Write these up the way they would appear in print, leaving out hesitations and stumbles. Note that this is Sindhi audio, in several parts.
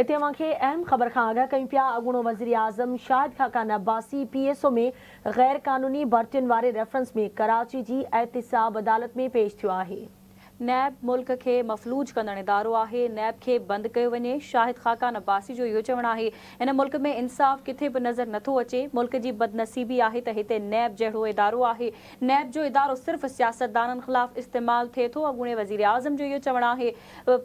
اتي اوهان کي اهم خبر کان آگاهه ڪيون پيا، اڳوڻو وزيراعظم Shahid Khaqan Abbasi P S O ۾ غير قانوني ڀرتين واري ريفرنس ۾ ڪراچي جي احتساب عدالت ۾ پيش ٿيو آهي. نيب ملڪ کي مفلوج ڪندڙ ادارو آهي، نيب کي بند ڪيو وڃي، شاهد خاقان عباسي جو اهو چوڻ آهي، هن ملڪ ۾ انصاف ڪٿي به نظر نٿو اچي، ملڪ جي بدنصيبي آهي ته هتي نيب جهڙو ادارو آهي، نيب جو ادارو صرف سياستدانن خلاف استعمال ٿئي ٿو، اڳوڻي وزيراعظم جو اهو چوڻ آهي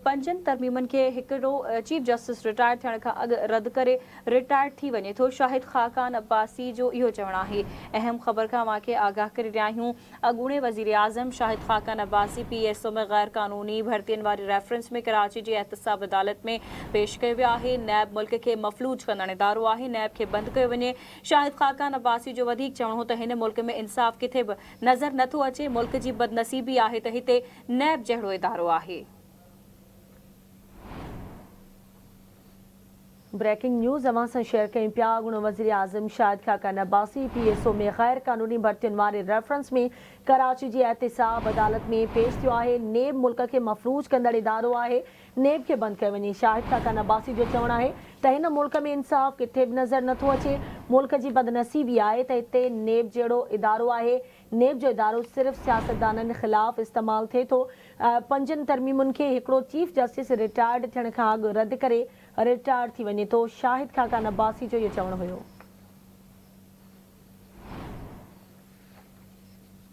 پنجن ترميمن کي هڪڙو چيف جسٽس رٽائرڊ ٿيڻ کان اڳ رد ڪري رٽائرڊ ٿي وڃي ٿو، شاهد خاقان عباسي جو اهو چوڻ آهي. اهم خبر کان اوهان کي آگاهه ڪري رهيا آهيون، اڳوڻي وزيراعظم Shahid Khaqan Abbasi P S O ۾ غير قانوني ڀرتين واري ريفرنس ۾ ڪراچي جي احتساب عدالت ۾ پيش ڪيو ويو آهي، نيب ملڪ کي مفلوج ڪندڙ ادارو آهي، نيب کي بند ڪيو وڃي، شاهد خاقان عباسي جو وڌيڪ چوڻ هو ته هن ملڪ ۾ انصاف ڪٿي به نظر نٿو اچي، ملڪ جي بدنصيبي آهي ته هتي نيب جهڙو ادارو آهي. بريڪنگ نيوز اوهان سان شيئر ڪيون پيا اڳوڻو وزيراعظم Shahid Khaqan Abbasi P S O ۾ غير قانوني ڀرتين واري ريفرنس ۾ ڪراچي جي احتساب عدالت ۾ پيش ٿيو آهي نيب ملڪ کي مفلوج ڪندڙ ادارو آهي نيب کي بند ڪيو وڃي شاهد خاقان عباسي جو چوڻ آهي ته هن ملڪ ۾ انصاف ڪٿي به نظر نٿو اچي ملڪ جي بدنصيبي آهي ته هتي نيب جهڙو ادارو آهي نيب جو ادارو صرف سياستدانن خلاف استعمال ٿئي ٿو، پنجن ترميمن کي هڪڙو چيف جسٽس رٽائرڊ ٿيڻ کان اڳ رد ڪري رٽائرڊ ٿي وڃي ٿو، شاهد خاقان عباسي جو اهو چوڻ هيو.